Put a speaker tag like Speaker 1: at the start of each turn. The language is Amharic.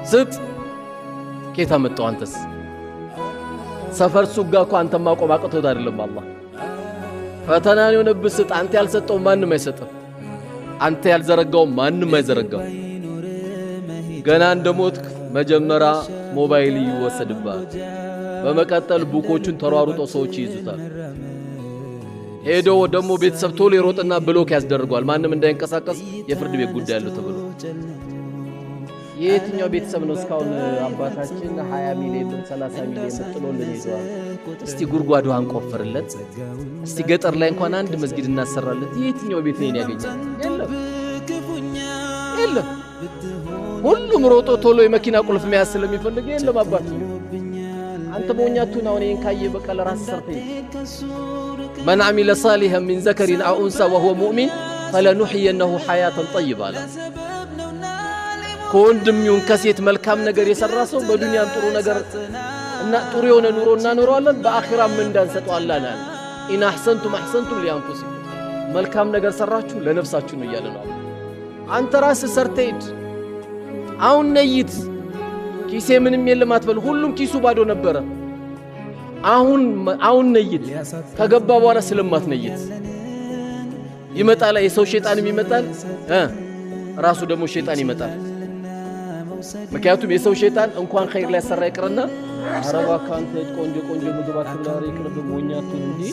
Speaker 1: ስጥ። ኬታ መጣው? አንተስ ሰፈር ሱቅ ጋር እኮ አንተን ማቆም አቅቶት አይደለም። አላህ ፈተናን የሆነብህ ስጥ። አንተ ያልሰጠው ማንም አይሰጥም። አንተ ያልዘረጋው ማንም አይዘረጋው። ገና እንደሞትክ መጀመሪያ ሞባይል ይወሰድብሃል። በመቀጠል book ኦቹን ተሯሩጦ ሰዎች ይይዙታል። ሄዶ ደግሞ ቤተሰብ ቶሎ ይሮጥና block ያስደርገዋል። ማንም እንዳይንቀሳቀስ የፍርድ ቤት ጉዳይ አለው ተብሎ። የየትኛው ቤተሰብ ነው እስካሁን አባታችን 20 ሚሊዮን ብር፣ 30 ሚሊዮን ብር ጥሎልን ሄደዋል። እስቲ ጉድጓድ ውሃ እንቆፍርለት፣ እስቲ ገጠር ላይ እንኳን አንድ መስጊድ እናሰራለት። የየትኛው ቤት ነው ያገኛል? የለም፣ የለም። ሁሉም ሮጦ ቶሎ የመኪና ቁልፍ መያዝ ስለሚፈልግ የለም። አባት አንተ ሞኛቱን አሁን ይሄን ካየህ በቃ ለራስህ ሰርተህ من عمل صالحا من ذكر أو أنثى وهو مؤمن فلنحيينه حياة طيبة አለ። ከወንድም ይሁን ከሴት መልካም ነገር የሰራ ሰው በዱንያም ጥሩ ነገር እና ጥሩ የሆነ ኑሮ እናኖረዋለን፣ በአኺራም ምንዳ እንሰጠዋለን አለ። إن أحسنتم أحسنتم لأنفسكم፣ መልካም ነገር ሰራችሁ ለነፍሳችሁ ነው እያለ ነው። አንተ ራስህ ሰርተህ ሂድ። አሁን ነይት፣ ኪሴ ምንም የለም አትበል። ሁሉም ኪሱ ባዶ ነበረ። አሁን አሁን ነይት። ከገባ በኋላ ስለማትነይት ይመጣል። የሰው ሸይጣንም ይመጣል፣ ራሱ ደግሞ ሸይጣን ይመጣል። ምክንያቱም የሰው ሸይጣን እንኳን ኸይር ሊያሰራ ይቅርና ኧረ እባክህ አንተ ቆንጆ ቆንጆ ምግብ አትብላ፣ ኧረ ይቅርብህ፣ ሞኝ አትሁን እንዲህ።